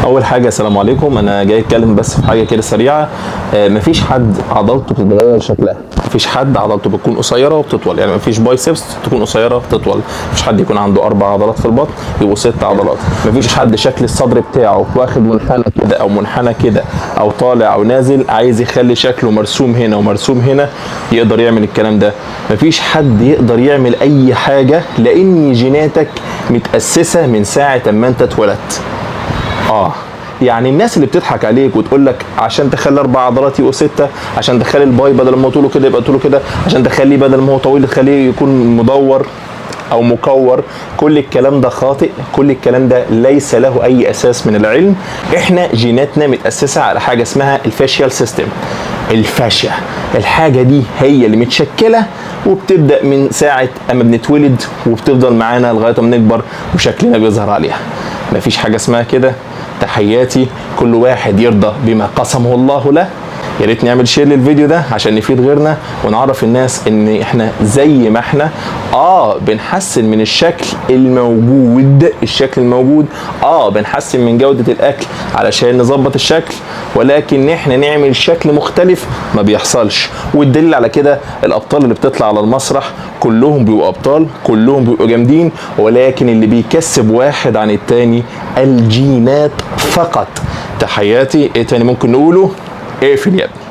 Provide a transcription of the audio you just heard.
اول حاجه، السلام عليكم. انا جاي اتكلم بس في حاجة كده سريعه. مفيش حد عضلته بتتغير شكلها، مفيش حد عضلته بتكون قصيرة وبتطول، يعني مفيش biceps تكون قصيرة تطول، مفيش حد يكون عنده اربع عضلات في البطن يبقوا ست عضلات، مفيش حد شكل الصدر بتاعه واخد منحنى كده او منحنى كده او طالع او نازل، عايز يخلي شكله مرسوم هنا ومرسوم هنا يقدر يعمل الكلام ده. مفيش حد يقدر يعمل اي حاجه، لان جيناتك متاسسه من ساعة ما انت اتولدت. يعني الناس اللي بتضحك عليك وتقول لك عشان تخلي اربع عضلات يبقوا سته، عشان تخلي ال bi بدل ما هو طوله كده يبقى طوله كده، عشان تخليه بدل ما هو طويل تخليه يكون مدور او مكور، كل الكلام ده خاطئ، كل الكلام ده ليس له اي اساس من العلم. احنا جيناتنا متاسسه على حاجة اسمها ال fascial system، ال fascia. الحاجة دي هي اللي متشكله وبتبدا من ساعة اما بنتولد وبتفضل معانا لغاية ما نكبر وشكلنا بيظهر عليها. مفيش حاجة اسمها كده. تحياتي، كل واحد يرضى بما قسمه الله له. يا ريت نعمل share للفيديو ده عشان نفيد غيرنا ونعرف الناس ان احنا زي ما احنا بنحسن من الشكل الموجود، الشكل الموجود بنحسن من جودة الاكل علشان نظبط الشكل، ولكن احنا نعمل شكل مختلف ما بيحصلش. والدليل على كده الابطال اللي بتطلع على المسرح كلهم بيبقوا ابطال، كلهم بيبقوا جامدين، ولكن اللي بيكسب واحد عن التاني الجينات فقط. تحياتي. ايه تاني ممكن نقوله؟ اقفل يا ابني.